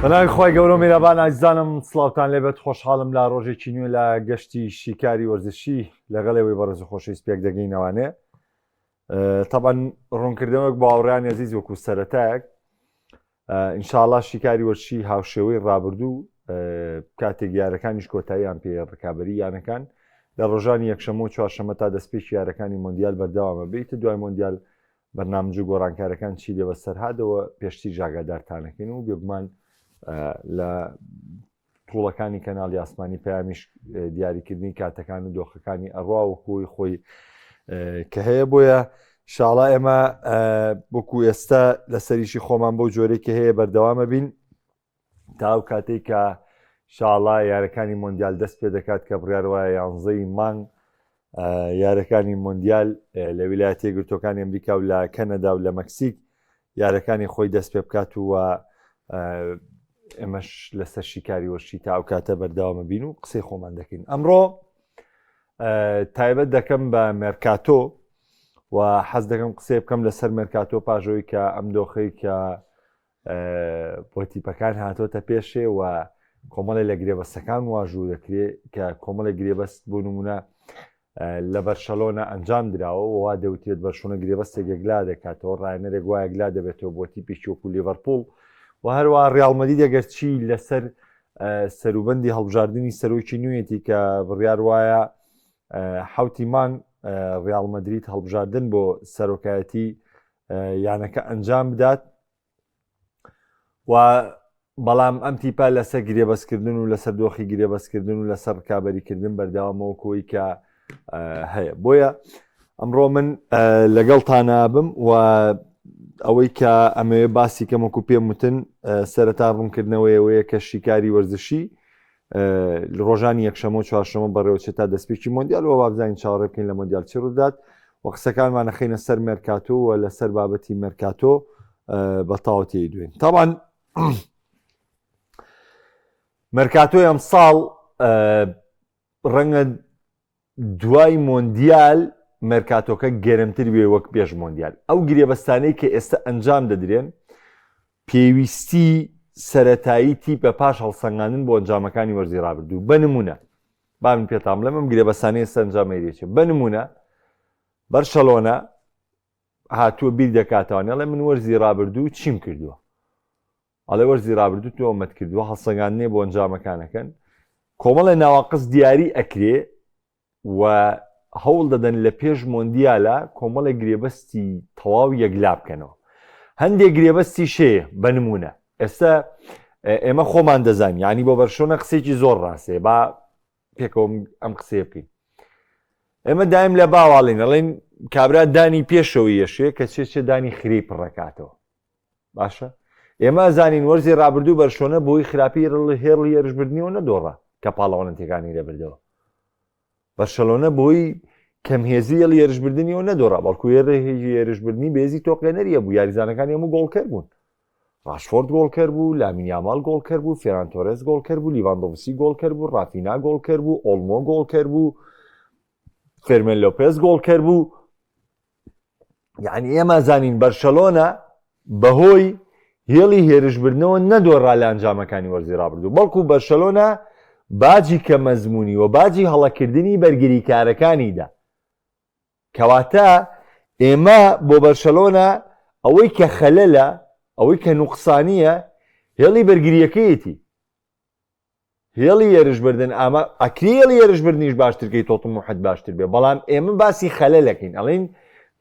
بەناوی خوای گەورە و میرەبان ئازیزانم سڵاوتان لێبێت خۆشحاڵم لە ڕۆژێکی نوێ لە گەشتی شیکاری وەرزشی لەگەڵ ئێوەی بەڕێز و خۆشەویست پێک دەگەینەوانێ تەبەن ڕوونکردنەوەک بۆ هاوڕێیانی ئەزیز وەکو سەرەتایەک ئینشاءاللە شیکاری وەرزشی هاوشێوەی ڕابردوو کاتێک یارەکانیش کۆتاییان پێ ڕکابی یانەکان لە ڕۆژانی یەکشەمە و چوارشەمە تا دەستپێکی یارەکانی مۆندیال بەردەوامە بیت دوای مۆندیال بەرنامج و گۆڕانکارەکان چی لێ بەسەر هاتەوە پێشتر ژاگادارتانەکەین و بێگومان لە توڵەکانی کەناڵی ئاسمانی پەیامیش دیاریکردنی کاتەکان و دۆخەکانی ئەڕوا وەکوی خۆی کە هەیە بۆیە شاڵا ئێمە وەکو ئێستا لەسەریشی خۆمان بەو جۆرێک کە هەیە بەردەوامە بین تا ئەو کاتێک کە شاڵا یارەکانی مۆندیال دەست پێ دەکات کە بڕیار وایە یانزەی مانگ یارەکانی مۆندیال لە ویلایەتە یەکگرتووەکانی ئەمریکا و لە کەنەدا و لە مەکسیک یارەکانی خۆی دەست پێ بکات و ئێمەش لەسەر شیکاری وەرشی تا ئەو کاتە بەردەوامە بین و قسەی خۆمان دەکەین ئەمڕۆ تایبەت دەکەم بە مێرکاتۆ و حەز دەکەم قسەی بکەم لەسەر مێرکاتۆ پاژەوەی کە ئەم دۆخەی کە بۆ تیپەکان هاتۆتە پێشێ و کۆمەڵی لە گرێبەستەکان واژوو دەکرێت کە کۆمەڵی گرێبەست بۆ نمونە لە بەرشەلۆنە ئەنجام دراوە وا دەوترێت بەرشۆنە گرێبەستێک یەکلا دەکاتەوە ڕایەنەرێک وا یەکلا دەبێتەوە بۆ تیپێکی وەکو لیڤەرپوڵ و هەروە ڕیاڵ مەدرید ئەگەرچی لەسەر سەروبەندی هەڵبژاردنی سەرۆکی نوێتی کە بڕیار وایە حوتی مانگ ڕیاڵ مەدرید هەڵبژاردن بۆ سەرۆکایەتی یانەکە ئەنجام بدات و بەڵام ئەم تیپە لەسەر گرێبەستکردن و لەسەر دۆخی گرێبەستکردن و لەسەر ڕکابەریکردن بەردەوامەوە کۆی کە هەیە بۆیە ئەمڕۆ من لەگەڵتانابم و ئەوەی کە ئەمەوێ باسی کەمەکو پێم وتن سەرەتا ڕوونکردنەوەیەوەیە کە شیکاری وەرزشی ڕۆژانی یەکشەمە و چوارشەمە بەڕێوەچێت تا دەستپێکی مۆندیال و وابزانین چاوەڕێ بکەین لە مۆندیال چی ڕوودات و قسەکانمان ئەخەینە سەر مێرکاتۆ و لەسەر بابەتی مێرکاتۆ بە تەواوەتی دوێن تاوان مێرکاتۆی ئەم ساڵ ڕەنگە دوای مۆندیال مێرکاتۆکە گەرمتر بێ وەک پێش مۆندیال ئەو گرێبەستانەی کە ئێستا ئەنجام دەدرێن پێویستی سەتایی تیپە پاش هەڵسەنگاندن بۆ ئەنجامەکانی وەرزی ڕابردوو بە نمونە با من پێتان بڵێم ئەم گرێبەستانەی ئێستا ئەنجام ئەیرێچێ بە نمونە بەرشەلۆنە هاتووە بیر دەکاتەوە نێڵێ من وەرزی ڕابردوو چیم کردووە ئەڵێ وەرزی ڕابردوو تۆ ئەمەت کردووە هەڵسەنگاندنێ بۆ ئەنجامەکانەکەن کۆمەڵێ ناواقس دیاری ئەکرێ و هەوڵ دەدەن لە پێش مۆندیالە کۆمەڵێک گرێبەستی تەواو یەکلا بکەنەوە هەندێک گرێبەستی شەیە بە نمونە ئێستا ئێمە خۆمان دەزانین یعنی بۆ بەرشۆنە قسێکی زۆر ڕاستێ با پێکەوە ئەم قسەیە بکەین ئێمە دایم لە باواڵین ئەڵێن کابرا دانی پێشەوە یەشێ کە چێ چێ دانی خری پڕەکاتەوە باشە ئێمە زانین وەرزی ڕابردوو بەرشۆنە بۆی خراپی هێڵی هێرشبردنیەوە نەدۆڕا کە پاڵەوانەتەکانی لەبردەوە بەرشەلۆنە بۆی کەمهێزی هێڵی هێرشبردنیەوە نەدۆڕا بەڵکو هێڵی هێرشبردنی بێزی تۆقێنەریە بوو یاریزانەکانی هەموو گۆڵکەر بوون ڕاشفۆرد گۆڵکەر بوو لامین یامال گۆڵکەر بوو فێران تۆرێس گۆڵکەر بوو لیڤاندۆڤسکی گۆڵکەر بوو ڕافینا گۆڵکەر بوو ئۆلمۆ گۆڵکەر بوو فێرمێن لۆپێز گۆڵکەر بوو یعنی ئێمە زانین بەرشەلۆنە بەهۆی هێڵی هێرشبردنەوە نەدۆڕا لە ئەنجامەکانی وەرزی ڕابردوو بەڵکو بەرشەلۆنە باجی کە مەزمونی و باجی هەڵەکردنی بەرگریکارەکانیدا کەواتە ئێمە بۆ بەرشەلۆنە ئەوەی کە خەلەلە ئەوەی کە نوقسانیە هێڵی بەرگریەکەیەتی هێڵی هێرشبردن ئامە ئەکری هێڵی هێرشبردنیش باشترکەی تۆ طموحت باشتر بێ بەڵام ئێمە باسی خەلەلەکەین ئەڵین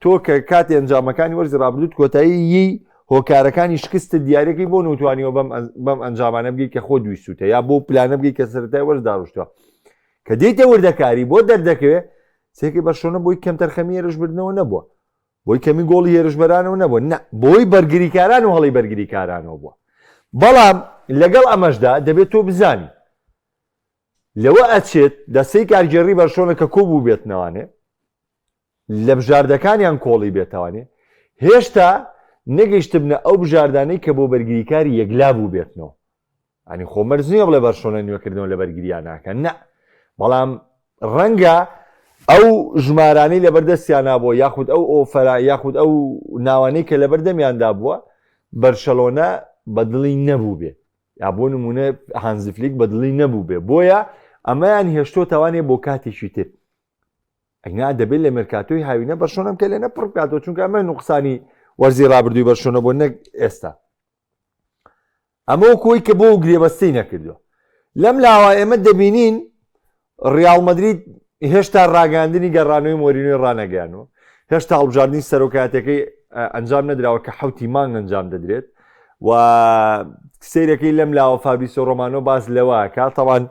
تۆ کە کاتی ئەنجامەکانی وەرزی ڕابردووت کۆتایی هۆکارەکانی شکست دیارەکەی بۆ نوتوانیەوە بەم بەم ئەنجامانە بگەی کە خۆ دویستوتە یا بۆ پلانە بگەی کە سەرەتای وەرز داڕشتووە کە دێتە وردەکاری بۆ دەردەکەوێ سێکی بەرشۆنە بۆی کەمتەرخەمی هێرشبردنەوە نەبووە بۆی کەمی گۆڵی هێرشبەرانەوە نەبووە نە بۆی بەرگریکاران و هەڵی بەرگریکارانەوە بووە بەڵام لەگەڵ ئەمەشدا دەبێت تۆ بزانی لەوە ئەچێت دەستەی کارگێڕی بەرشۆنە کە کۆ بوو بێتنەوانێ لە بژاردەکانیان کۆڵی بێتوانێ هێشتا نەگەیشتبنە ئەو بژاردانەی کە بۆ بەرگریکاری یەکلا بوو بێتنەوە ئەنی خۆ مەرج نییە بڵێ بەرشۆنە نوێکردنەوە لە بەرگریا ناکەن نە بەڵام ڕەنگە ئەو ژمارانەی لەبەردەستیان بووە یاخود ئەو ئۆفەرا یاخود ئەو ناوانەی کە لەبەردەمیاندا بووە بەرشەلۆنە بەدڵی نەبوو بێ. یا بۆ نمونە هانزی فلیک بەدڵی نەبوو بێ بۆیە ئەمەیان هێشتۆتەوانێ بۆ کاتێکی تر ئەگنا دەبێت لە مێرکاتۆی هاوینە بەرشۆنە ئەم کەلێنە پڕ بکاتەوە چونکە ئەمە نوقسانی وەرزی ڕابردووی بەرشۆنە بۆ نەک ئێستا ئەمە کۆی کە بۆ گرێبەستی نەکردووە لەم لاوە ئێمە دەبینین ڕیاڵ مەدرید هێشتا ڕاگەاندنی گەڕانەوەی مۆرینۆی ڕانەگەیانوە هێشتا هەڵبژاردننی سەرۆکاتەکەی ئەنجام نەدراوە کە حوتی مانگ ئەنجام دەدرێت و سەیرەکەی لەم لاوە فابریسۆ ڕۆمانۆ باس لەوە کە تەوان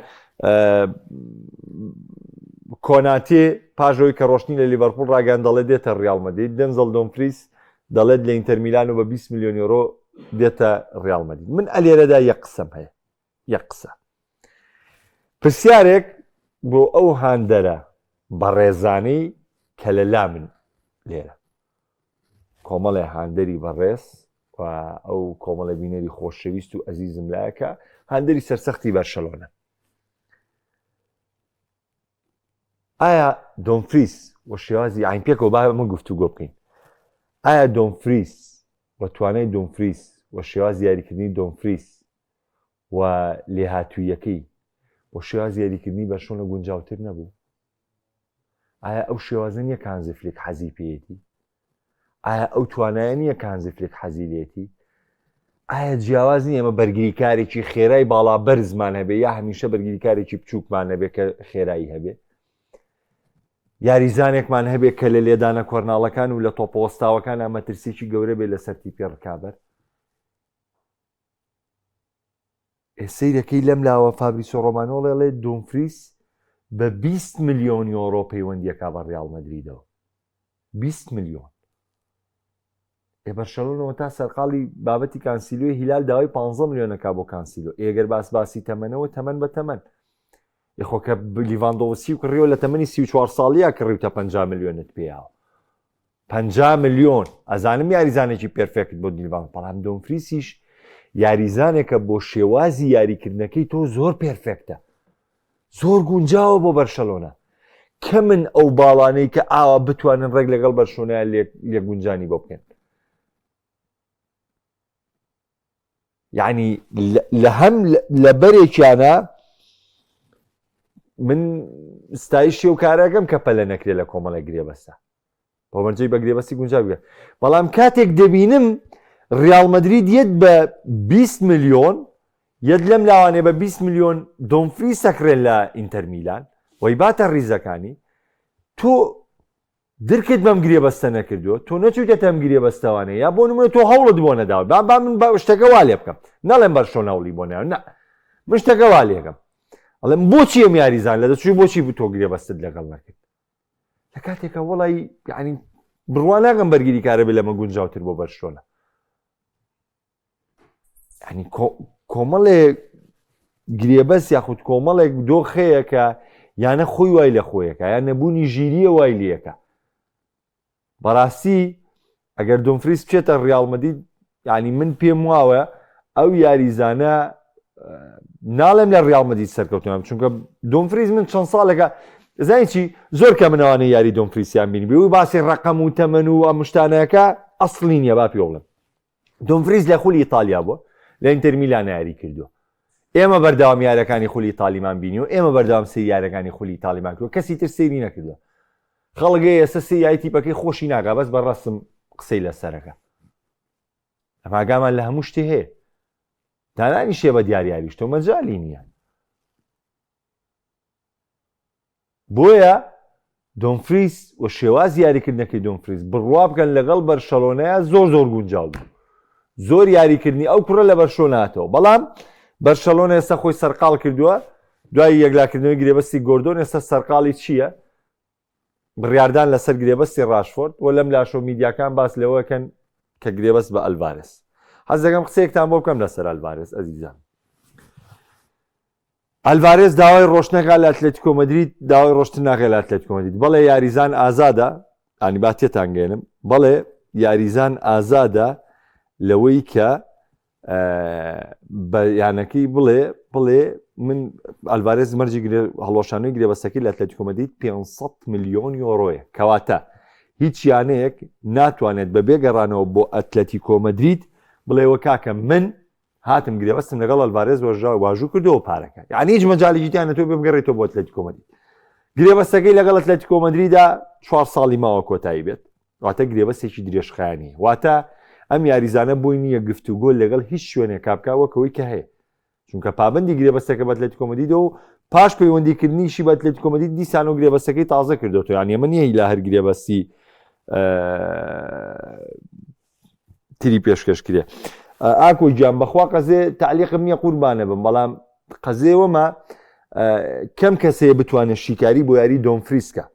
کۆناتێ پاژەوەی کە ڕۆشتنی لە لیڤەرپول ڕاگەیان دەڵێت دێتە ڕیاڵ مەدرید دەنزڵ دۆمفریس دەڵێت لە ئینتەر میلان و بە 20 میلیۆن یۆرۆ دێتە ڕیاڵ مەدرید من ئەلێرەدا یەک قسەم هەیە یەک قسە پرسیارێک بۆ ئەو هاندەرە بەڕێزانەی کە لە لامن لێرە کۆمەڵێ هاندەری بەڕێز و ئەو کۆمەڵە بینەری خۆشەویست و ئەزیزم لایەکە هاندەری سەرسەختی بەرشەلۆنە ئایا دۆمفریس و شێوازی ئاین پێکەوە با ئەمە گفتوگۆ بکەین ئایا دۆمفریس و توانای دۆمفریس و شێوازی یاریکردنی دۆمفریس و لێهاتوویەکەی بۆ شێوازی یاریکردنی بەرشۆنە گونجاوتر نەبوو ئایا ئەو شێوازە نییە کە هانزی فلیک حەزی پێیەتی؟ ئایا ئەو توانایە نییە کە هانزی فلیک حەزی لێتی؟ ئایا جیاواز نییە ئەمە بەرگریکارێکی خێرای باڵا بەرزمان هەبێ یا هەمیشە بەرگریکارێکی بچووکمان هەبێ کە خێرایی هەبێ؟ یاریزانێکمان هەبێ کە لە لێدانە کۆرناڵەکان و لە تۆپەوەستاوەکان مەترسیی گەورە بێ لەسەر تیپی ڕکابەر؟ ئێ سەیرەکەی لەم لاوە فابریسۆ ڕۆمانۆ ڵێڵێ دۆمفریس بە 20 ملیۆن یۆرۆ پەیوەندیەکە بە ڕیاڵ مەدریدەوە 20 ملیۆن ئێ بەرشەلۆنەوە تا سەرقاڵی بابەتی کانسیلۆی هیلال داوای 15 ملیۆنەکە بۆ کانسیلۆ ئێگەر باس باسی تەمەنەوە تەمەن بە تەمەن یخۆ کە لیڤاندۆڤسکی و کڕیەوە لە تەمەنی 34 ساڵیە کڕیوتە 50 ملیۆنت پێیاوە 50 ملیۆن ئەزانم یاریزانێکی perfect بۆ دیلڤان بەڵام دۆمفریسیش یاریزانێکە بۆ شێوازی یاریکردنەکەی تۆ زۆر perfect ە زۆر گونجاوە بۆ بەرشەلۆنە کەمن ئەو باڵانەی کە ئاوا بتوانن ڕێک لەگەڵ بەرشۆنە لێگونجانی بۆ بکەن یعنی لە هەم لە بەرێکیانە من ستایشی و کارەکەم کە پەلە نەکرێت لە کۆمەڵی گرێبەستە بۆ مەرجەی بە گرێبەستی گونجاو بێت بەڵام کاتێک دەبینم ریال مەدرید یەت بە 20 ملیۆن یەت لەم لاوانێ بە 20 ملیۆن دۆمفری سەکرێن لە ئینتەر میلان وەی باتە ریزەکانی تۆ درکت بەم گرێبەستە نەکردووە تۆ نەچوویتە ئەم گرێبەستەوانە یا بۆ نمونە تۆ هەوڵت بۆ نەداوە با با من با شتەکە وا لێ بکەم نەڵێم بەرشۆنە هەوڵی بۆ نەداوە نا من شتەکە وا لێکەم ئەڵێم بۆچی ئەم یاریزان لە دەچووی بۆچی تۆ گرێبەستت لەگەڵ نەکرد لە کاتێکە وڵی یعنی بڕوا ناکەم بەرگری کارە بێ لەمە گونجاوتر بۆ بەرشۆنە ینی کۆمەڵێک گرێبەست یاخود کۆمەڵێک دۆخەیە کە یانە خۆی وای لە خۆیەکە یان نەبوونی ژیریە وای لەکە بەڕاستی ئەگەر دۆمفریس بچێتە ڕیاڵ مەدید یعنی من پێم واوە ئەو یاریزانە ناڵێم لە ڕیاڵ مەدید سەرکەوتنم چونکە دۆمفریز من چەند ساڵێکە زانی چی زۆر کە منەوانە یاری دۆمفریسیان بینی بێ و باسی ڕقم و تەمەن و ئەم شتانەکە ئەسڵی نییە با پێ بڵێم دۆمفریز لە خولی ئیتالیا بووە لە ئینتەر میلان یاری کردووە ئێمە بەردەوام یارەکانی خولی ئیتالیمان بینی و ئێمە بەردەوام سەیری یارەکانی خولی ئیتالیمان کردووە کەسی تر سەیری نەکردووە خەڵک ئێستا سەیری یاری تیپەکەی خۆشی ناکا بەس بە ڕەسم قسەی لەسەرەکە ئەماگامان لە هەموو شتێ هەیە دانانی شێ بە دیار یاریش تۆ مەجالی نییە بۆیە دۆمفریس و شێوازی یاریکردنەکەی دۆمفریس بڕوا بکەن لەگەڵ بەرشەلۆنەیە زۆر زۆر گونجاو بوو زۆر یاریکردنی ئەو کوڕە لە بەرشۆنە هاتەوە بەڵام بەرشەلۆنە ئێستا خۆی سەرقاڵ کردووە دوای یەکلاکردنەوەی گرێبەستی گۆردۆن ئێستا سەرقاڵی چییە بڕیاردان لەسەر گرێبەستی ڕاشفۆرد و لەم لاشۆ میدیاکان باس لەوەکەن کە گرێبەست بە ئەلڤارێس حەز دەکەم قسەیەکتان بۆ بکەم لەسەر ئەلڤارێس ئەزیزان ئەلڤارێز داوای ڕۆشتن ئەکات لە ئەتلەتیکۆ مەدرید داوای ڕۆشتن ناکات لە ئەتلەتیکۆ مەدرید بەڵێ یاریزان ئازادە ئانی با تێتان گەێنم بەڵێ یاریزان ئازادە لەوەی کە بە یانەکەی بڵێ بڵێ من ئەلڤارێز مەرجی هەڵۆشانەوەی گرێبەستەکەی لە ئەتلەتیکۆ مەدرید 500 میلیۆن یۆرۆیە کەواتە هیچ یانەیەک ناتوانێت بە بێگەڕانەوە بۆ ئەتلەتیکۆ مەدرید بڵێ وە کاکە من. هاتم گرێبەستم لەگەڵ ئەلڤارێز وەژا واژوو کردەوە پارەکە یعنی هیچ مەجالێکی تیان تۆ بگەڕێتەوە بۆ ئەتلەتیکۆ مەدرید گرێبەستەکەی لەگەڵ ئەتلەتیکۆ مەدریدا چوار ساڵی ماوە کۆتایی بێت واتە گرێبەستێکی درێژخایەنی واتە ئەم یاریزانە بۆی نییە گفتوگۆ لەگەڵ هیچ شوێنێکا بکا وەک ئەوەی کە هەیە چونکە پابندی گرێبەستەکە بە ئەتلەتیکۆ مەدریدەوە و پاش پەیوەندیکردنیشی بە ئەتلەتیکۆ مەدرید دیسان و گرێبەستەکەی تازە کردوەوە یان ئەمە نییە لە هەر گرێبەستی تری پێشکەش کرێ ئاکۆ گیان بەخوا قەزێ تعلیقم نییە قوربانە بم بەڵام قەزێوەمە کەم کەسەیە بتوانێت شیکاری بۆ یاری دۆمفریسکە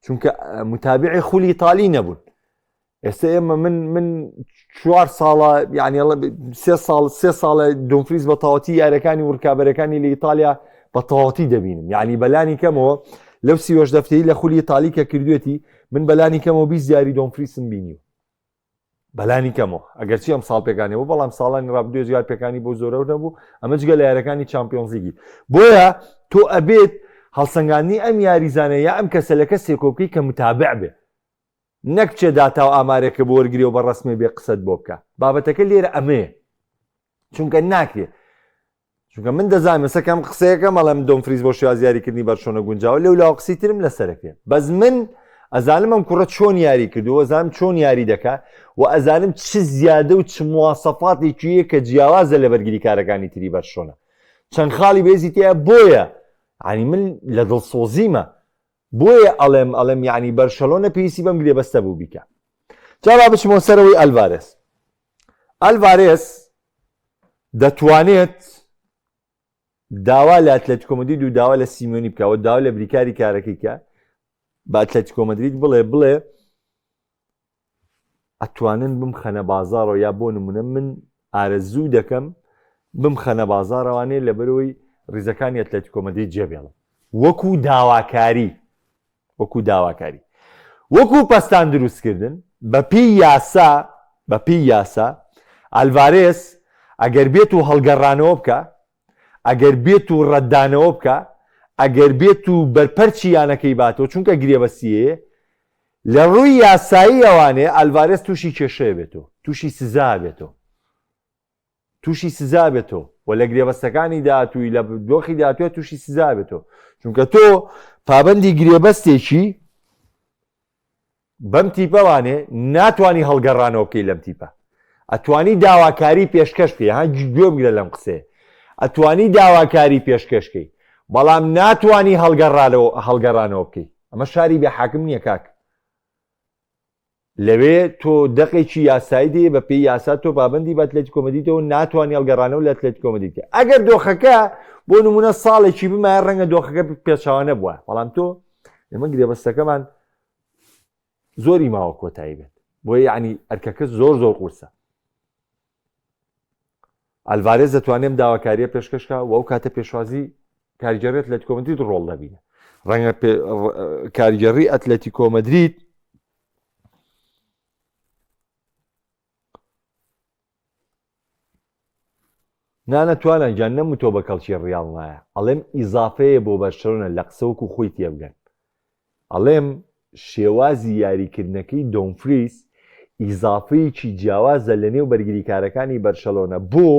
چونکە متابعی خولی ئیتالی نەبوون ئێستا ئێمە من من چوار ساڵە یعنی سێ ساڵ سێ ساڵە دۆمفریز بە تەواتی یارەکانی و ڕکابەرەکانی لە ئیتالیا بە تەواتی دەبینم یعنی بەلانی کەمەوە لەو سیوەش دەفتەی لە خولی ئیتالی کە کردوێتی من بەلانی کەمەوە 20 یاری دۆمفریسم بینیوە بەلانی کەمەوە ئەگەرچی ئەم ساڵ پێکانی بوو بەڵام ساڵانی ڕابردوو جگار پێکانی بۆ زۆرەو نەبوو ئەمە جگە لە یارەکانی چامپیۆنزلیگی بۆیە تۆ ئەبێت هەڵسەنگاندنی ئەم یاریزانە یا ئەم کەسە لە کەسێک بکەی کە متابع بێ نەک بچێ داتا و ئامارێکە بۆ وەرگری و بە ڕسمێ بێ قسەت بۆ بکە بابەتەکە لێرە ئەمەیە چونکە ناکرێ چونکە من دەزانم ئێستا کەم قسەیەکەم ئەڵێم دۆمفریز بۆ شێواز یاریکردنی بەرشۆنە گونجاوە لەو لاوە قسەی ترم لەسەرەکرێ بەس من ئەزانم ئەم کوڕە چۆن یاری کردووە ئەزانم چۆن یاری دەکا و ئەزانم چ زیادە و چ مواسەفاتێکی یە کە جیاوازە لە بەرگریکارەکانی تری بەرشۆنە چەند خاڵی بێزی تیا بۆیە ینی من لە دڵسۆزیمە بۆیە ئەڵێم ئەڵێم یعنی بەرشەلۆنە پێویستی بەم گرێبەستە بوو بیکە جا با بچمەوە سەرەوەی ئەلڤارێس ئەلڤارێس دەتوانێت داوا لە ئەتلەتیکۆ مەدرید و داوا لە سیمیۆنی بکەوە داوا لە بریکاری کارەکەی کە بە ئەتلەتیکۆ مەدرید بڵێ بڵێ ئەتوانن بمخەنە بازاڕەوە یا بۆ نمونە من ئارەزوو دەکەم بمخەنە بازاڕەوانێ لەبەرەوەی ریزەکانی ئەتلەتیکۆ مەدرید جێبێڵم وەکو داواکاری وەکو داواکاری وەکو پەستان دروستکردن بەپێی یاسا بەپێی یاسا ئەلڤارێس ئەگەر بێت و هەڵگەڕانەوە بکە ئەگەر بێت و ڕەتدانەوە بکە ئەگەر بێت و بەرپەرچی یانەکەی باتەوە چونکە گرێبەستیەیە لە ڕووی یاسایی ئەوانێ ئەلڤارێس تووشی کێشەیە بێتەوە تووشی سزا بێتەوە تووشی سزا بێتەوە و لە گرێبەستەکانی داهاتووی لە دۆخی داهاتووە تووشی سزا بێتەوە چونکە تۆ پابندی گرێبەستێکی بەم تیپەوانێ ناتوانی هەڵگەڕانەوە بکەی لەم تیپە ئەتوانی داواکاری پێشکەش بکەی ها گوێ بگرە لەم قسەیە ئەتوانی داواکاری پێشکەشکەی بەڵام ناتوانی هەڵگەڕانەوە هەڵگەڕانەوە بکەی ئەمە شاری بێ حاکم نییە کاک لەوێ تۆ دەقێکی یاسایی دێ بە پێی یاسا تۆ پابندی بە ئەتلەتیکۆ مەدریدەوە ناتوانانی هەڵگەڕانەوە لە ئەتلەتیکۆ مەدرید ئەگەر دۆخەکە بۆ نمونە ساڵێکی بمایە ڕەنگە دۆخەکە پێچەوانە بووە بەڵام تۆ ئێمە گرێبەستەکەمان زۆری ماوە کۆتایی بێت بۆیە یعنی ئەرکەکە زۆر زۆر قورسە ئەلڤارێز دەتوانێت داواکاریە پێشکەشکە و ئەو کاتە پێشوازی کارگێڕی ئەتلەتیکۆ مەدرید ڕۆڵ دەبینە ڕەنگە کارگێڕی ئەتلەتیکۆ مەدرید نانا توانا گیان نەموتوە بە کەڵکی ڕیاڵ نایە ئەڵێم ئیزافەیە بۆ بەرشەلۆنە لە قسە وەکو خۆی تێبگەن ئەڵێم شێوازی یاریکردنەکەی دۆمفریس ئیزافەیەکی جیاوازە لە نێو بەرگریکارەکانی بەرشەلۆنە بۆ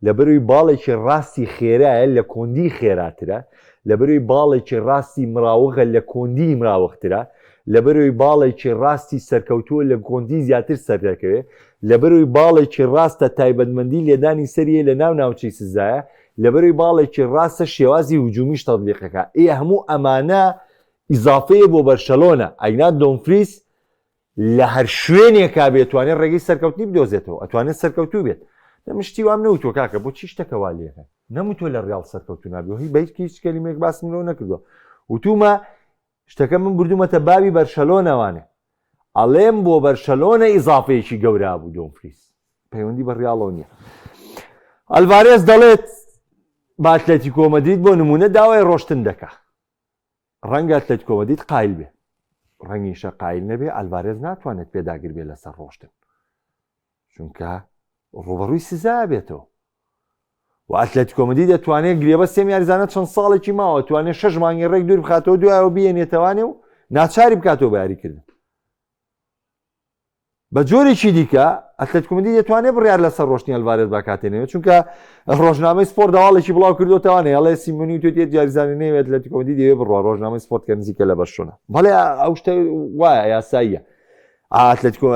لەبەرەوەی باڵێکی ڕاستی خێرایە لە کۆندی خێراترە لەبەرەوەی باڵێکی ڕاستی مراوغە لە کۆندی مراوغترە لەبەرەوەی باڵێکی ڕاستی سەرکەوتووە لە کۆندی زیاتر سەردەکەوێ لەبەرەوەی باڵێکی ڕاستە تایبەتمەندی لێدانی سەریە لە ناو ناوچەی سزایە، لەبەرەوەی باڵێکی ڕاستە شێوازی هجومیش تەتبیقەکا، ئێ هەموو ئەمانە ئیزافەیە بۆ بەرشەلۆنە، ئەگینا دۆمفریس لە هەر شوێنێکا بێ توانێت ڕێگەی سەرکەوتنی بدۆزێتەوە، ئەتوانێت سەرکەوتوو بێت. نە من شتی وام نەوتووە کاکە، بۆچی شتەکە وا لێکەن؟ نەموتووە لە ڕیاڵ سەرکەوتوو نابێ و هی بە هیچ هیچ کەلیمەیەک باسم لەوە نەکردووە. وتوومە شتەکە من بردوومەتە باوی بەرشەلۆنەوانێ. ئەڵێم بۆ بەرشەلۆنە ئیزافەیەکی گەورە بوو دۆمفریس پەیوەندی بە ڕیاڵەوە نییە ئەلڤارێز دەڵێت بە ئەتلەتیکۆ مەدرید بۆ نمونە داوای ڕۆشتن دەکا ڕەنگە ئەتلەتیکۆ مەدرید قایل بێ ڕەنگیشە قایل نەبێ ئەلڤارێز ناتوانێت پێداگر بێ لەسەر ڕۆشتن چونکە ڕوبەڕووی سزا بێتەوە و ئەتلەتیکۆ مەدرید دەتوانێت گرێبەستی ئەم یاریزانە چەند ساڵێکی ماوە توانێت شەش مانگی ڕێک دوور بخاتەوە دوایەوە بیێنێتەوانێ و ناچاری بکاتەوە بە یاریکردن. بە جۆرێکی دیکە ئەتلەتیکۆ مەدرید دەتوانێت بڕیار لەسەر ڕۆشتنی ئەلڤارێز بکاتێ نەوێت چونکە ڕۆژنامەی سپۆرت داواڵێکی بڵاو کردوتەوانێ ئەڵێ سیمۆنی توێت یاریزانی نەوێت ئەتلەتیکۆ مەدرید دەیەوێت بڕوا ڕۆژنامەی سپۆرت کە نزیکە لە بەرشلۆنە بەڵێ ئەو شتە وایە یاساییە ئەتلەتیکۆ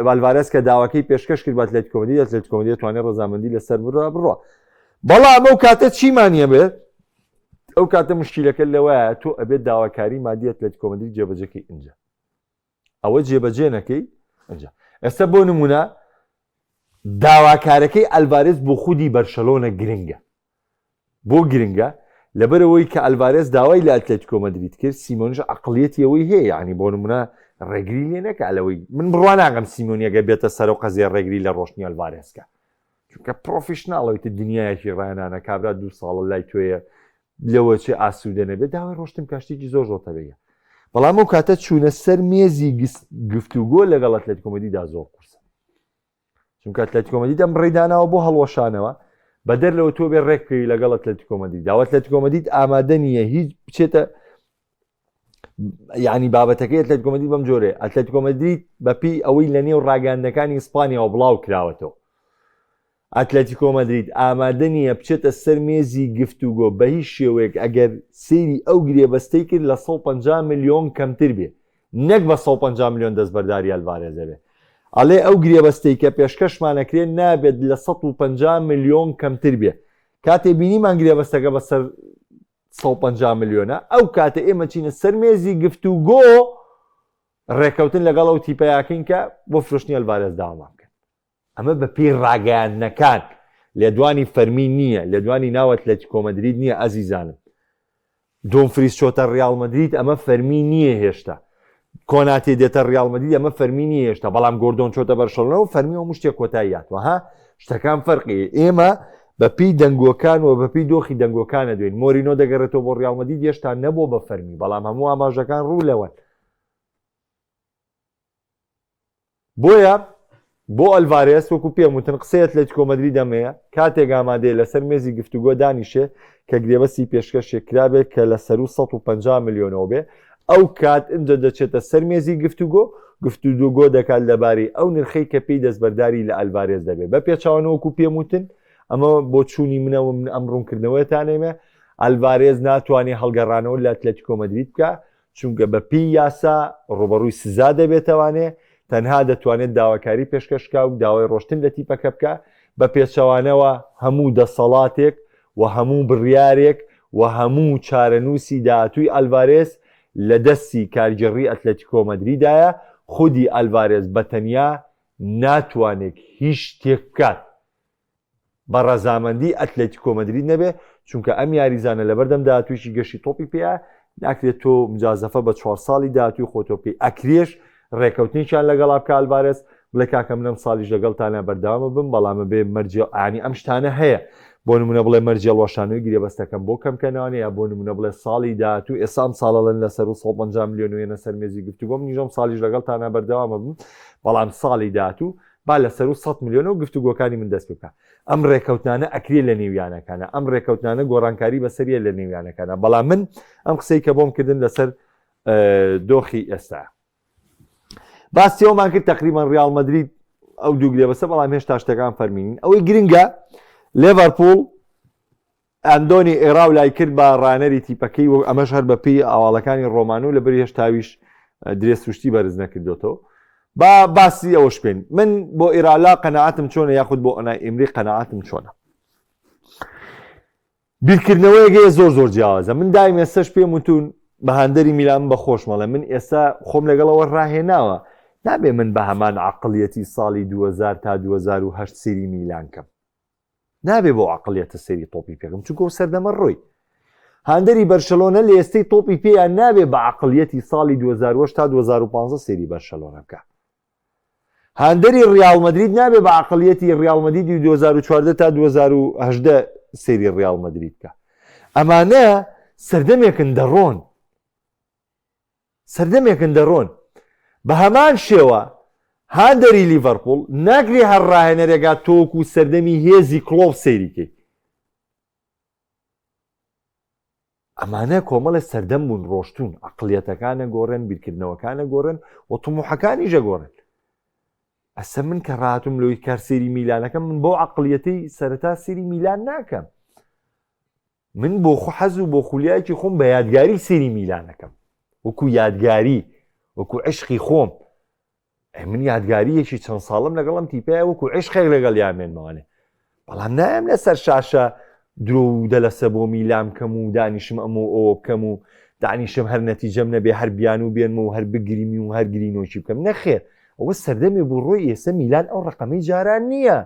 ئەلڤارێز کە داواکەی پێشکەش کرد بە ئەتلەتیکۆ مەدرید ئەتلەتیکۆ مەدرید دەتوانێت ڕەزامەندی لەسەر بڕوا بڕوا بەڵام ئەو کاتە چیمانە بێت ئەو کاتە مشکیلەکە لەوەیە تۆ ئەبێت داواکاری مادی ئەتلەتیکۆ مەدرید جێبەجێکەی ئینجا ئەوە جێبەجێ نەکەی ئەجا ئێستا بۆ نمونە داواکارەکەی ئەلڤارێز بۆ خودی بەرشەلۆنە گرنگە بۆ گرنگە لەبەرەوەی کە ئەلڤارێز داوای لە ئەتلەتیکۆ مەدرید کرد سیمۆنیش عقلیەتی ئەوەی هەیە یعنی بۆ نمونە ڕێگری لێ نەکە لەوەی من بڕوا ناکەم سیمۆنیەگە بێتە سەرەو قەزیە ڕێگری لە ڕۆشتنی ئەلڤارێزکە چونکە professional ەوەی تە دنیایەکی ڕایانانە کابرا دوو ساڵە لای تۆیە لەوە چێ ئاسوودە نەبێت داوای ڕۆشتن بکە شتێکی زۆر زۆر تەبیعیە بەڵام ئەو کاتە چوونە سەر مێزی گفتوگۆ لەگەڵ ئەتلەتیکۆ مەدریدا زۆر قورسە چونکە ئەتلەتیکۆ مەدرید ئەم بڕی داناوە بۆ هەڵوەشانەوە بەدەر لەوە تۆ بێ ڕێک بکەوی لەگەڵ ئەتلەتیکۆ مەدرید داوە ئەتلەتیکۆ مەدرید ئامادە نییە هیچ بچێتە یعنی بابەتەکەی ئەتلەتیکۆ مەدرید بەم جۆرەیە ئەتلەتیکۆ مەدرید بەپی ئەوەی لە نێو ڕاگەاندەکانی ئیسپانیاوە بڵاو کراوەتەوە ئەتلەتیکۆ مەدرید ئامادە نییە بچێتە سەر مێزی گفتوگۆ بەهیچ شێوەیەک ئەگەر سەیری ئەو گرێبەستەی کرد لە 150 ملیۆن کەمتر بێ نەک بە 150 ملیۆن دەستبەرداری ئەلڤارێز ئەبێ ئەڵێ ئەو گرێبەستەی کە پێشکەشمانەکرێ نابێت لە 150 ملیۆن کەمتر بێ کاتێ بینیمان گرێبەستەکە بەسەر 150 ملیۆنە ئەو کاتە ئێمە چینە سەر مێزی گفتوگۆ ڕێکەوتن لەگەڵ ئەو تیپەیاکەین کە بۆ فرۆشتنی ئەلڤارێز داوامان بکەن ئەمە بەپێی ڕاگەیاندنەکان، لێدوانی فەرمی نییە، لێدوانی ناو ئەتلەتیکۆ مەدرید نییە ئەزیزانم. دۆمفریس چۆتە ڕیاڵ مەدرید ئەمە فەرمی نییە هێشتا. کۆناتێ دێتە ڕیاڵ مەدرید ئەمە فەرمی نییە هێشتا، بەڵام گۆردۆن چۆتە بەرشەلۆنە و فەرمی هەموو شتێک کۆتایی هاتووە ها شتەکان فەرقی ئێمە بەپێی دەنگۆکان و بەپێی دۆخی دەنگۆکانە دوێن مۆرینۆ دەگەڕێتەوە بۆ ڕیاڵ مەدرید هێشتا نەبووە بە فەرمی بەڵام هەموو ئاماژەکان ڕوو لەوەن. بۆیە بۆ ئەلڤارێس وەکو پێم وتن قسەی ئەتلەتیکۆ مەدرید ئەمەیە، کاتێک ئامادەیە لەسەر مێزی گفتوگۆ دانیشێ کە گرێبەستی پێشکەشێ کرابێت کە لە سەروو 150 ملیۆنەوە بێ، ئەو کات ئنجا دەچێتە سەر مێزی گفتوگۆ، گفتوگۆ دەکات لەبارەی ئەو نرخەی کە پێی دەستبەرداری لە ئەلڤارێز دەبێت. بە پێچەوانە وەکو پێم وتن، ئەمە بۆچوونی منە و من ئەم ڕوونکردنەوەیەتانەیمە، ئەلڤارێز ناتوانێ هەڵگەڕانەوە لە ئەتلەتیکۆ مەدرید بکا، چونکە بە پێی یاسا ڕوبەڕووی سزا دەبێتەوانێ، تەنها دەتوانێت داواکاری پێشکەش بکا و داوای ڕۆشتن لە تیپەکە بکا، بە پێچەوانەوە هەموو دەسەڵاتێک و هەموو بڕیارێک و هەموو چارەنووسی داهاتووی ئەلڤارێز لە دەستی کارگێڕی ئەتلەتیکۆ مەدریدایە، خودی ئەلڤارێز بە تەنیا ناتوانێت هیچ شتێک بکات. بە ڕەزامەندی ئەتلەتیکۆ مەدرید نەبێ، چونکە ئەم یاریزانە لەبەردەم داهاتوویەکی گەشی تۆپی پێیە، ناکرێت تۆ مجازەفە بە چوار ساڵی داهاتووی خۆتۆ بکەی، ئەکرێش ڕێکەوتنێکیان لەگەڵا بکە ئەلڤارێز بڵێ کاکە من ئەم ساڵیش لەگەڵتانە بەردەوامە بم بەڵام بێ مەرجی ئانی ئەم شتانە هەیە بۆ نمونە بڵێ مەرجی هەڵوەشانەوەی گرێبەستەکەم بۆ کەم کەنەوانێ یا بۆ نمونە بڵێ ساڵی داهاتوو ئێستا ئەم ساڵەڵێن لەسەر و 150 ملیۆن وێنە سەر مێزی گفتوگۆ منیش ئەم ساڵیش لەگەڵتانە بەردەوامە بم بەڵام ساڵی داهاتوو با لە سەروو سەت ملیۆنەوە گفتوگۆکانی من دەست پێ بکا. ئەم ڕێکەوتنانە ئەکرێ لە نێو یانەکانا، ئەم ڕێکەوتنانە گۆڕانکاری بەسەریە لە نێو یانەکانا، بەڵام من ئەم قسەی کە بۆم کردن لەسەر دۆخی ئێستا. باسی ئەومان کرد تقریبان ڕیاڵ مەدرید ئەو دوو گرێبەستە بەڵام هێشتا شتەکان فەرمی نین. ئەوەی گرنگە لێڤەرپوڵ ئەندۆنی ئێراولای کرد بە ڕانەری تیپەکەی و ئەمەش هەر بەپێی ئاواڵەکانی ڕۆمانۆ لەبەری هێشتاویش درێس سروشتی بەرز نەکردۆتەوە. با باسی ئەوەش بکەین من بۆ ئیرالا قەناعەتم چۆنە یاخود بۆ ئۆنای ئیمری قەناعەتم چۆنە. بیرکردنەوەیەک هەیە زۆر زۆر جیاوازە من دایم ئێستاش پێم وتون بە هاندەری میلان بە خۆشمەڵێ من ئێستا خۆم لەگەڵەوە ڕاهێناوە نابێ من بە هەمان عقلیەتی ساڵی 2000 تا 2008 سری میلان کەم نابێ بۆ عقلیەتە سەیری تۆپی پێکەم چونکە ئەو سەردەمە ڕۆی هاندەری بەرشەلۆنە لە ئێستەی تۆپی پێیان نابێ بە عقلیەتی ساڵی 2008 تا 2015 سەیری بەرشەلۆنە بکە هاندەری ڕیاڵ مەدرید نابێ بە عقلیەتی ڕیاڵ مەدریدی 2014 تا 2018 سەیری ڕیاڵ مەدرید بکە ئەمانە سەردەمێکن دەڕۆن سەردەمێکن دەڕۆن. بە هەمان شێوە هاندەری لیڤەرپوڵ ناکرێ هەر ڕاهێنەرێکا تۆکو سەردەمی هێزی کڵۆپ سەیری کەی. ئەمانە کۆمەڵێ سەردەم بوون ڕۆشتوون، عەقڵیەتەکان ئەگۆڕێن، بیرکردنەوەکان ئەگۆڕێن و تموحەکانیش ئەگۆڕێن. ئەسە من کە ڕاتم لۆی کار سێری میلانەکەم من بۆ عقلیەتی سەرەتا سێری میلان ناکەم من بۆ خو حەز و بۆ خولیایەکی خۆم بە یادگاری سێری میلانەکەم وەکو یادگاری وەکو عشقی خۆم من یادگاریەکی چەند ساڵم لەگەڵم تیپەیە وەکو عشقێک لەگەڵ یامێنمەوانێ بەڵام نایم لەسەر شاشە درۆ و دەلەسە بۆ میلان بکەم و دانیشم ئەم و ئەوە بکەم و دانیشم هەر نەتیجەم نەبێ هەر بیان و بێنم و هەر بگریمی و هەر گرینۆکی بکەم نەخێر ئەوە سەردەمێ بوو ڕۆی ئێستا میلان ئەو ڕقەمەی جاران نییە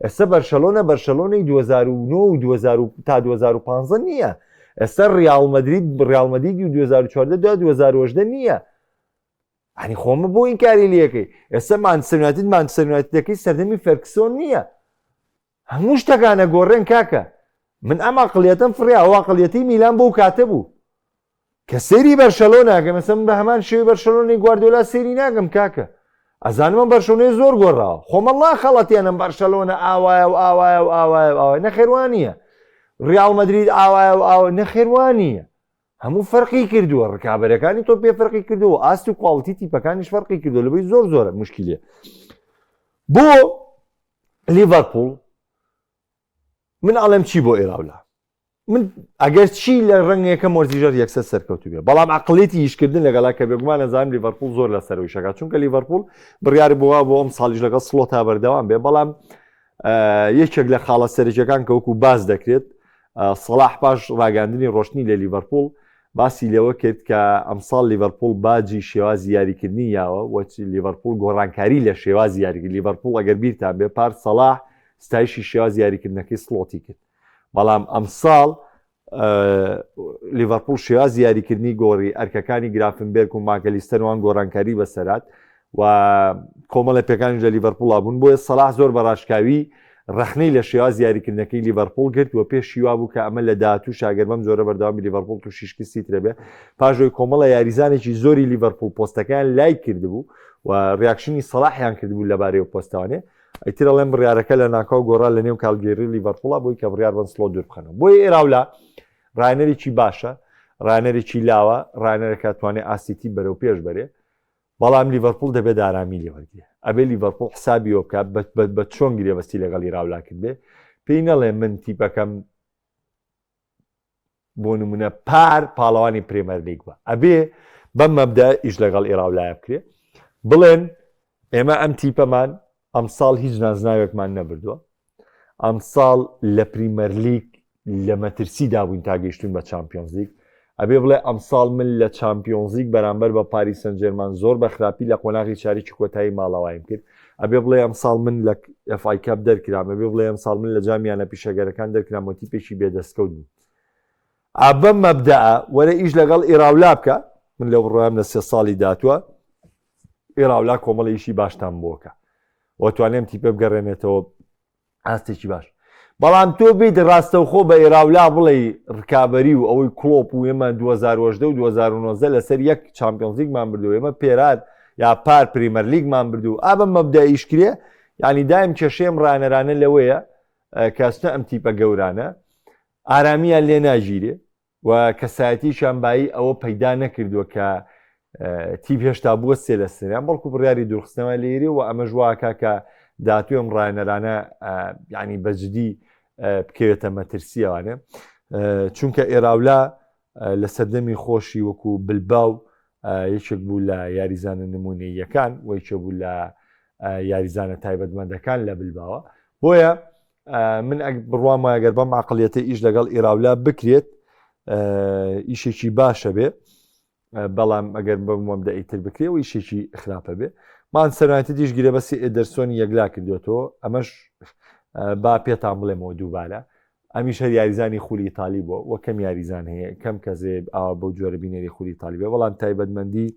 ئێستا بەرشەلۆنە بەرشەلۆنەی 2009 و 2000 تا 2015 نییە ئێستا ڕیاڵ مەدرید ڕیاڵ مەدریدی 2014 دا 2018 نییە ئەنی خۆمە بۆ ئینکاری لەکەی ئێستا مانچستەر یونایتد مانچستەر یونایتدەکەی سەردەمی فێرکسۆن نییە هەموو شتەکانە گۆڕێن کاکە من ئەم عقلیەتم فڕیا ئەو عقلیەتی میلان بۆ کاتە بوو کە سەیری بەرشەلۆنە ناکەم ئێستا من بە هەمان شێوەی بەرشەلۆنەی گواردیۆلا سەیری ناکەم کاکە ئەزانم ئەم بەرشەلۆنەی زۆر گۆڕاوە خۆمە ڵا خەڵەتێنم بەرشەلۆنە ئاوایە و ئاوایە و ئاوایە و ئاوایە نەخێر وا نییە ڕیاڵ مەدرید ئاوایە و ئاوە نەخێر وا نییە هەموو فەرقی کردووە ڕکابەرەکانی تۆ پێ فەرقی کردووە ئاست و quality تیپەکانیش فەرقی کردووە لەبەی زۆر زۆرە مشکلە بۆ لیڤەرپوڵ من ئەڵێم چی بۆ ئێراولا من ئەگەر چی لە ڕەنگەکە مۆرزیژەر یەکسەر سەرکەوتو بێ بەڵام عقلێتی ئیشکردن لەگەڵا کە بێگومان ئەزانم لیڤەرپوڵ زۆر لە سەرەوەی شەکات چونکە لیڤەرپوڵ بڕیار بووە بۆ ئەم ساڵیش لەگەڵ سڵۆتا بەردەوام بێ بەڵام یەکێک لە خاڵە سەرەکیەکان کە وەکو باس دەکرێت سەڵاح پاش ڕاگەاندنی ڕۆشتنی لە لیڤەرپوڵ باسی لەوە کرد کە ئەمساڵ لیڤەرپوڵ باجی شێوازی یاریکردنی یاوە وەچ لیڤەرپوڵ گۆڕانکاری لە شێوازی یاریکرد لیڤەرپوڵ ئەگەر بیرتان بێ پار سەڵاح ستایشی شێوازی یاریکردنەکەی سڵۆتی کرد بەڵام ئەمساڵ لیڤەرپوڵ شێوازی یاریکردنی گۆڕی، ئەرکەکانی گرافنبێرگ و ماکەلیستەر وان گۆڕانکاری بەسەرات و کۆمەڵە پێکانیش لە لیڤەرپوڵا بوون، بۆیە سەڵاح زۆر بە ڕاشکاوی ڕەخنەی لە شێوازی یاریکردنەکەی لیڤەرپوڵ گرت و پێشی وابوو کە ئەمە لە داهاتووشا گەر بەم جۆرە بەردەوام بێت لیڤەرپوڵ تووشی شکستی ترە بێ پاش ئەوەی کۆمەڵە یاریزانێکی زۆری لیڤەرپوڵ پۆستەکەیان لایک کردبوو و reaction ی سەڵاحیان کردبوو لەبارەی پۆستەوانێ ئیتر ئەڵێم بڕیارەکە لە ناکاو گۆڕا لە نێو کارگێڕی لیڤەرپوڵا بۆی کە بڕیار بەن سڵۆت دوور بخەنەوە بۆیە ئێراولا ڕاهێنەرێکی باشە ڕاهێنەرێکی لاوە ڕاهێنەرەکە توانێ ئاستی تیپ بەرەو پێش بەرێ بەڵام لیڤەرپوڵ دەبێت ئارامی لێوەرگێ ئەبێ لیڤەرپوڵ حسابی بکات بە چۆن گرێبەستی لەگەڵی ئیراولا کردبێ پێی نەڵێ من تیپەکەم بۆ نمونە پار پاڵەوانی پرێمەرلیگ بووە ئەبێ بەم مەبدە ئیش لەگەڵ ئێراولایە بکرێ بڵێن ئێمە ئەم تیپەمان ئەمساڵ هیچ نازناوێکمان نەبردووە ئەمساڵ لە پریمەرلیگ لە مەترسی دابووین تا گەیشتون بە چمپیۆنزلیگ ئەبێ بڵێ ئەمساڵ من لە چامپیۆنزلیگ بەرامبەر بە پاریس سەنجێرمان زۆر بە خراپی لە قۆناغی چاریکی کۆتایی ماڵەوایم کرد ئەبێ بڵێ ئەمساڵ من لە FA Cup دەرکرام ئەبێ بڵێ ئەمساڵ من لە جامی یانە پیشەگەرەکان دەرکرام و تیپێکی بێدەستکەوت بووم ئا بەم مەبدەئە وەرە ئیش لەگەڵ ئیراولا بکە من لەو بڕوام لە سێ ساڵی داتوە ئیراولا کۆمەڵی ئیشی باشتان بۆکە و توانێم تیپە بگەڕێنێتەوە ئاستێکی باش بەڵام تۆ بیت ڕاستەوخۆ بە ئێراولا بڵێ ڕکابەری و ئەوەی کڵۆپ و ئێمە 2010 و 2019 لەسەر یەک چامپیۆنزلیگمان بردو ئێمە پێرار یا پار پریمەرلیگمان بردو ئا بەم مەبدە ئیشکرێ یعنی دایم کێشەیەم ڕانەرانە لەوەیە کەستە ئەم تیپە گەورانە ئارامیان لێ ناگیرێ و کەسایەتیشیان بایی ئەوە پەیدا نەکردووە کە تیپ هێشتا بوەستێ لە سەریان بەڵکو بڕیاری دوورخستنەوە لێری و ئەمەش واکا کە داهاتووی ئەم ڕاهێنەرانە یعنی بەجدی بکەوێتە مەترسیەوانێ چونکە ئێراولا لە سەردەمی خۆشی وەکو بلباو یەکێک بوو لە یاریزانە نمونەیەکان و یەکێک بوو لە یاریزانە تایبەتمەندەکان لە بلباوە بۆیە من ئەگ بڕوام وایە گەر بەم عقلیەتە ئیش لەگەڵ ئیراولا بکرێت ئیشێکی باشە بێ بەڵام ئەگەر بەم دەئیتر بکرێ و ئیشێکی خراپە بێ مانچستەر یونایتدیش گرێبەستی ئێدەرسۆنی یەکلا کردوێتەوە ئەمەش با پێتان بڵێمەوە دووبارە ئەمیش هەر یاریزانی خولی ئیتالی بووە وە کەم یاریزان هەیە کەم کەسێ ئاوا بەو جۆرە بینەری خولی ئیتالی بێ بەڵام تایبەتمەندی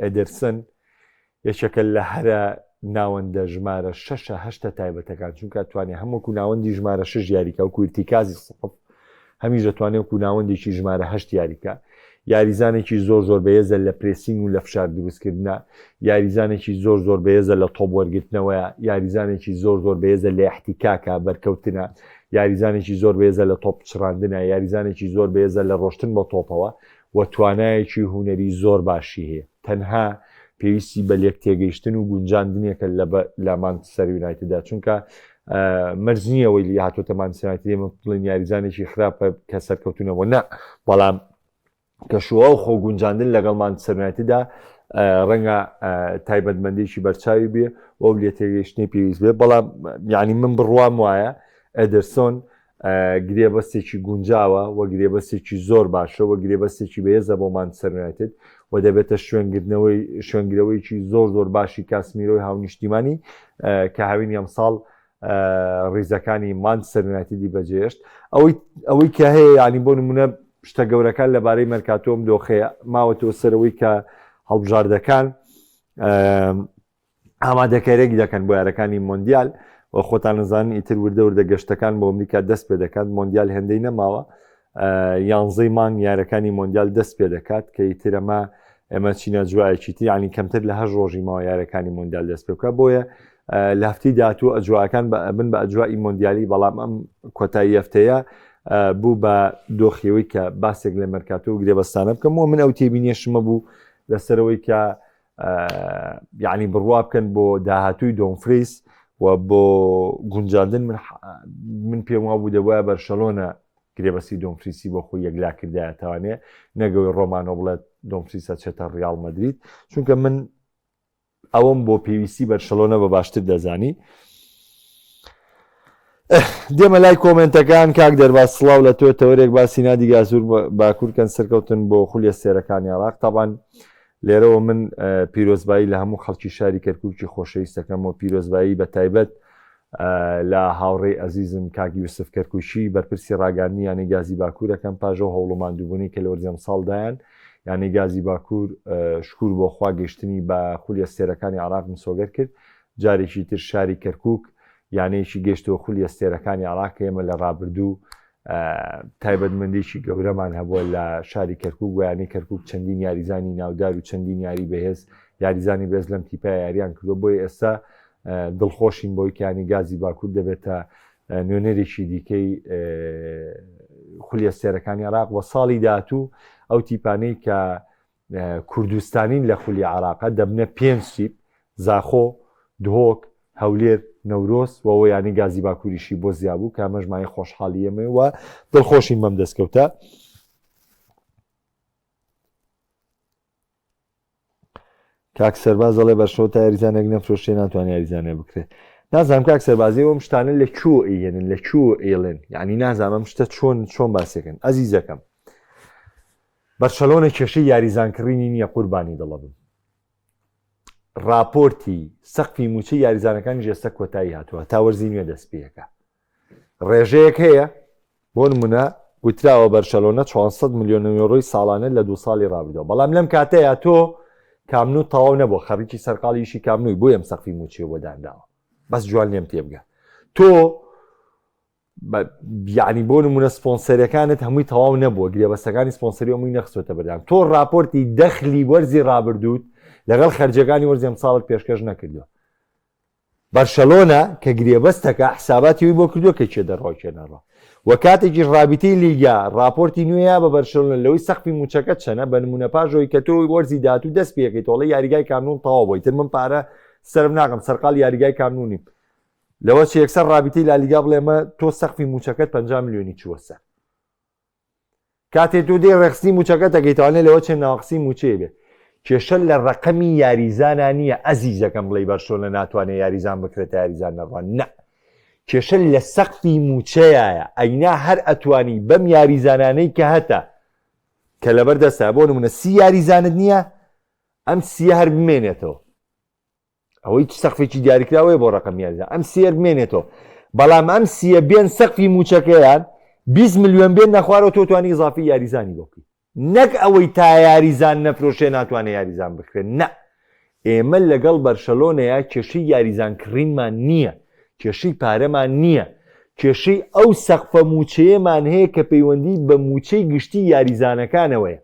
ئێدرسن یەکێکە لە هەرە ناوەندە ژمارە شەشە هەشتە تایبەتەکان چونکە توانێت هەم وەکو ناوەندی ژمارە شش یاریکە وەکو ئیرتیکازی سقف هەمیش دەتوانێت وەکو ناوەندێکی ژمارە هەشت یاریکە یاریزانێکی زۆر زۆر بەهێزە لە pressing و لە فشار دروستکردە یاریزانێکی زۆر زۆر بەهێزە لە تۆپ وەرگرتنەوەیە یاریزانێکی زۆر زۆر بەهێزە لە احتکاکە بەرکەوتنە یاریزانێکی زۆر بەهێزە لە تۆپ چڕاندنە یاریزانێکی زۆر بەهێزە لە ڕۆشتن بە تۆپەوە و توانایەکی هونەری زۆر باشی هەیە تەنها. پێویستی بە لێک تێگەیشتن و گونجاندنێکە لە مانچستەر یونایتددا چونکە مەرج نییە ئەوەی لی هاتۆتە مانچستەر یونایتد ئێمە بڵێن یاریزانێکی خراپە کە سەرکەوتونەوە نا بەڵام کەشوهەوا و خۆگونجاندن لەگەڵ مانچستەر یونایتددا ڕەنگە تایبەتمەندێکی بەرچاوی بێ و ئەو لێتێگەیشتنی پێویست بێ بەڵام یعنی من بڕوام وایە ئەدرسۆن گرێبەستێکی گونجاوە و گرێبەستێکی زۆر باشە و گرێبەستێکی بەهێزە بۆ مانچستەر یونایتد و دەبێتە شوێنگرتنەوەی شوێنگرەوەیکی زۆر زۆر باشی کاسمیرۆی هاونیشتیمانی کە هاوینی ئەمساڵ ریزەکانی مانچستەر یونایتدی بەجێهێشت. ئەوەی ئەوەی کە هەیە یانی بۆ نمونە شتە گەورەکان لەبارەی مەرکاتۆ ئەم دۆخەیە ماوەتەوە سەرەوەی کە هەڵبژاردەکان ئامادەکەرێک دەکەن بۆ یارەکانی مۆندیال و خۆتان نەزانن ئیتر وردە وردە گەشتەکان بۆ ئەمریکا دەست پێ دەکات مۆندیال هێندەی نەماوە یانزەی مانگ یارەکانی مۆندیال دەست پێ دەکات کە ئیتر ئەمە ئێمە چینە جوایەکی تر ینی کەمتر لە هەر ڕۆژی ماوە یارەکانی مۆندیال دەست پێ بکە بۆیە لە هەفتی داهاتوو ئەجواکان بە ئەبن بە ئەجوای مۆندیالی بەڵام ئەم کۆتایی هەفتەیە بوو بە دۆخیەوەی کە باسێک لە مەرکاتۆ و گرێبەستانە بکەم و من ئەو تێبینیشمە بوو لەسەرەوەی کە یعنی بڕوا بکەن بۆ داهاتووی دۆمفریس و بۆ گونجاندن من من پێم وا بوو دەبووە بەرشەلۆنە گرێبەستی دۆمفریسی بۆ خۆی یەکلا کردایەتەوانێ نەگەوەی ڕۆمانۆ بڵێت دۆمفریسە چێتە ڕیاڵ مەدرید چونکە من ئەوەم بۆ پێویستی بەرشەلۆنە بە باشتر دەزانی. دێمە لای کۆمنتەکان کاک دەرباز سڵاو لە تۆ تەوەرێک باسی نادی گازور باکوور کەن سەرکەوتن بۆ خولی ئەستێرەکانی عێراق تاوان لێرەوە من پیرۆزبایی لە هەموو خەڵکی شاری کەرکووکی خۆشەویستەکەم و پیرۆزبایی بە تایبەت لە هاوڕێی ئەزیزم کاک یوسف کەرکوکی بەرپرسی ڕاگەاندنی یانەی گازی باکوورەکەم پاژەو هەوڵ و ماندووبوونی کە لە وەرزی ئەمساڵدایان یانەی گازی باکوور شکور بۆ خوا گەشتنی بە خولی ئەستێرەکانی عێراق مسۆگەر کرد جارێکی تر شاری کەرکوک یانەیەکی گەشتەوە خولی ئەستێرەکانی عێراق کە ئێمە لە ڕابردوو تایبەتمەندێکی گەورەمان هەبووە لە شاری کەرکوک و یانەی کەرکوک چەندین یاریزانی ناودار و چەندین یاری بەهێز یاریزانی بێز لەم تیپە یاریان کردو بۆی ئێستا دڵخۆشین بۆی کانی گازی باکوور دەبێتە نوێنەرێکی دیکەی خولی ئەستێرەکانی عراق و ساڵی داهاتوو ئەو تیپانەی کە کوردستانین لە خولی عراقە دەبنە پێنج تیپ زاخۆ دهۆک هەولێر نەورۆز و یانی گازی باکووریشی بۆ زیابوو کە ئەمەش مایەی خۆشحاڵی ئێمەیە و دڵخۆشین بەم دەستکەوتە. کاک سەرباز دەڵێ بەرشەوە تا یاریزانێک نەفرۆشێ ناتوانێت یاریزانێ بکرێت نازانم کاک سەربازی ئەم شتانە لە کوێ ئەیهێنن لە کوێ ئەیڵێن یعنی نازانم ئەم شتە چۆن چۆن باسێکن ئەزیزەکەم بەرشەلۆنە کێشەی یاریزان کڕینی نییە قوربانی دڵە بم راپۆرتی سەقفی موچەی یاریزانەکانی ژێستە کۆتایی هاتووە تا وەرزی نوێ دەست پێەکە ڕێژەیەک هەیە بۆ نمونە گوتراوە بەرشەلۆنە 400 ملیۆن یۆرۆی ساڵانە لە دوو ساڵی ڕابردووە بەڵام لەم کاتەیە تۆ کامنو تەواو نەبووە خەریکی سەرقاڵی ئیشی کامنوی بۆیە ئەم سەقفی موچەیە بۆ دانراوە بەس جوان لێم تێبگە تۆ یعنی بۆ نمونە سپۆنسەرەکانت هەمووی تەواو نەبووە گرێبەستەکانی سپۆنسەری هەمووی نەخستۆتە بەردەم تۆ راپۆرتی دەخلی وەرزی ڕابردووت لەگەڵ خەرجەکانی وەرزی ئەمساڵت پێشکەش نەکردووە بەرشەلۆنە کە گرێبەستەکە حساباتی ئەوی بۆ کردووە کە کێ دەڕوا کێ ناڕوا و کاتێکیش ڕابیتەی لیگا ڕاپۆرتی نوێیە بە بەرشەلۆنە لەوەی سەقفی موچەکە چەنە بە نمونە پاش ئەوەی کە تۆ وەرزی داهاتوو دەست پێکەی تۆڵەی یاریگای کامنون تەواو بۆی تر من پارە سەرف ناکەم سەرقاڵ یاریگای کامنونیم لەوە چ یەکسەر ڕابیتەی لالیگا بڵێ مە تۆ سەقفی موچەکەت 50 ملیۆنی چووە سەر کاتێ تۆ دێی ڕێکخستنی موچەکە دەکەی توانێ لەوە چێ ناقسی موچەیە بێ کێشە لە ڕەقەمی یاریزانە نییە ئەزیزەکەم بڵێ بەرشۆنە ناتوانێت یاریزان بکرێت یاریزان نەڕوان نە کێشە لە سەقفی موچەیە ئەینا هەر ئەتوانی بەم یاریزانانەی کە هەتە کە لەبەر دەستە بۆ نمونە سی یاریزانت نییە ئەم سیە هەر بمێنێتەوە ئەوە هیچ سەقفێکی دیاریکراوەیە بۆ ڕقم یاریزان ئەم سیەر بمێنێتەوە بەڵام ئەم سیە بێن سەقفی موچەکەیان 20 ملیۆن بێن نەخوارەوە تۆ توانی ئیزافی یاریزانی بۆ بکەی نەک ئەوەی تا یاریزان نەفرۆشێ ناتوانێت یاریزان بکرێت نە ئێمە لەگەڵ بەرشەلۆنەیە کێشەی یاریزان کڕینمان نییە کێشەی پارەمان نییە کێشەی ئەو سەقفە موچەیەمان هەیە کە پەیوەندی بە موچەی گشتی یاریزانەکانەوەیە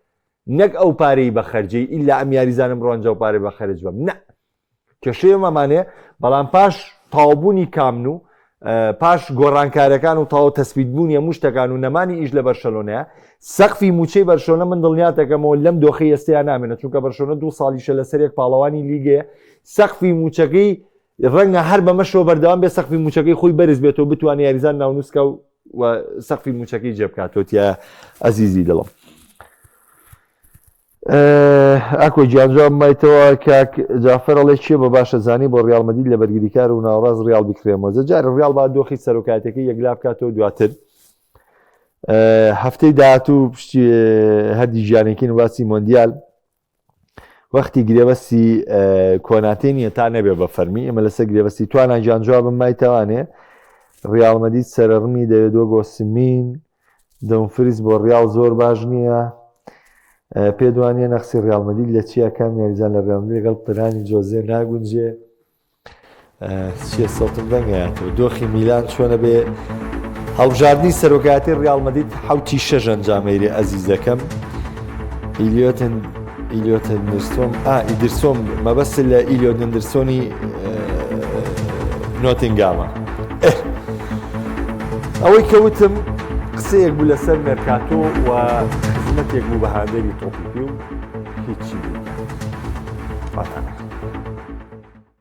نەک ئەو پارەی بە خەرجەی ئیلا ئەم یاریزانم ڕۆنجە و پارەی بە خەرج بەم نە کێشەی ئەمانەیە بەڵام پاش تەواوبوونی کامن و. پاش گۆڕانکارەکان و تەواو تەسبیت بوونی هەموو شتەکان و نەمانی ئیش لە بەرشەلۆنەیە سەقفی موچەی بەرشۆنە من دڵنیات دەکەمەوە لەم دۆخی ئێستەیان نامێنێت چونکە بەرشۆنە دوو ساڵیشە لەسەر یەک پاڵەوانی لیگەیە سەقفی موچەکەی ڕەنگە هەر بەمەشەوە بەردەوام بێ سەقفی موچەکەی خۆی بەرز بێتەوە بتوانێت یاریزان ناونووسکە و سەقفی موچەکەی جێبکاتەوە تیا ئەزیزی دڵم. ئاکۆ گیان جواب مایتەوە کاک جافەر ئەڵێ کێ بە باشە زانی بۆ ڕیاڵ مەدید لە بەرگریکار و ناوەڕاست ڕیاڵ بکرێمەوە جا جارێ ڕیاڵ با دۆخی سەرۆکایەتەکەی یەکلا بکاتەوە دواتر هەفتەی داهاتوو پشتی هەردی گیانێکین باسی مۆندیال وەختی گرێبەستی کۆناتێ نییە تا نەبێ بە فەرمی ئێمە لەسەر گرێبەستی توانا گیان جوابم مایتەوانێ ڕیاڵ مەدید سەرڕمی دەوێت وەگۆ سمین دۆمفریس بۆ ڕیاڵ زۆر باش نییە پێت وانە نەخسی ڕیاڵ مەدید لە چیە کام یاریزان لە ڕیاڵ مەدرید لەگەڵ پلانی جۆزێ ناگونجێ چیە سەوتم دەنگایەتەوە دۆخی میلان چۆنە بێ هەڵبژاردننی سەرۆکایەتی ڕیاڵ مەدید حوتی شەش ئەنجامەیرێ ئەزیزەکەم ئیلیۆتن ئیلیۆتن نرسۆم ئا ئیدرسۆم مەبەست لە ئیلیۆت نندرسۆنی نۆتینگامە ئەوەی کە وتم قسەیەک بوو لەسەر مێرکاتۆ و خزمەتێک بوو بە هاندەری تۆپی پێ و هیچی دیکە.